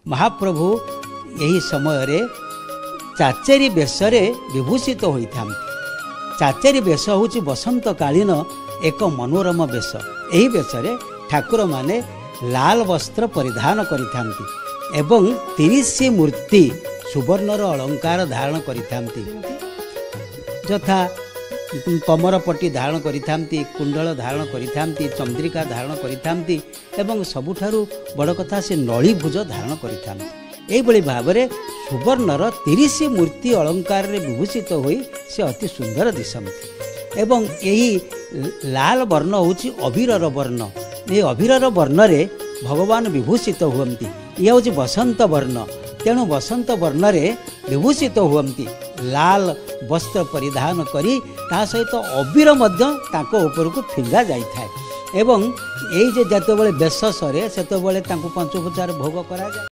ମହାପ୍ରଭୁ ଏହି ସମୟରେ ଚାଚେରୀ ବେଶରେ ବିଭୂଷିତ ହୋଇଥାନ୍ତି। ଚାଚେରୀ ବେଶ ହେଉଛି ବସନ୍ତକାଳୀନ ଏକ ମନୋରମ ବେଶ। ଏହି ବେଶରେ ଠାକୁରମାନେ ଲାଲ ବସ୍ତ୍ର ପରିଧାନ କରିଥାନ୍ତି ଏବଂ 30 ମୂର୍ତ୍ତି ସୁବର୍ଣ୍ଣର ଅଳଙ୍କାର ଧାରଣ କରିଥାନ୍ତି, ଯଥା କମରପଟି ଧାରଣ କରିଥାନ୍ତି, କୁଣ୍ଡଳ ଧାରଣ କରିଥାନ୍ତି, ଚନ୍ଦ୍ରିକା ଧାରଣ କରିଥାନ୍ତି ଏବଂ ସବୁଠାରୁ ବଡ଼ କଥା ସେ ନଳୀଭୁଜ ଧାରଣ କରିଥାନ୍ତି। ଏଇଭଳି ଭାବରେ ସୁବର୍ଣ୍ଣର 30 ମୂର୍ତ୍ତି ଅଳଙ୍କାରରେ ବିଭୂଷିତ ହୋଇ ସେ ଅତି ସୁନ୍ଦର ଦିଶନ୍ତି। ଏବଂ ଏହି ଲାଲ ବର୍ଣ୍ଣ ହେଉଛି ଅବିରର ବର୍ଣ୍ଣ। ଏହି ଅବିରର ବର୍ଣ୍ଣରେ ଭଗବାନ ବିଭୂଷିତ ହୁଅନ୍ତି। ଇଏ ହେଉଛି ବସନ୍ତ ବର୍ଣ୍ଣ, ତେଣୁ ବସନ୍ତ ବର୍ଣ୍ଣରେ ବିଭୂଷିତ ହୁଅନ୍ତି ଲାଲ ବସ୍ତ୍ର ପରିଧାନ କରି। ତା ସହିତ ଅବିର ମଧ୍ୟ ତାଙ୍କ ଉପରକୁ ଫିଙ୍ଗା ଯାଇଥାଏ ଏବଂ ଏଇ ଯେ ଯେତେବେଳେ ବେଶ ସରେ ସେତେବେଳେ ତାଙ୍କୁ ପଞ୍ଚୋପଚାର ଭୋଗ କରାଯାଏ।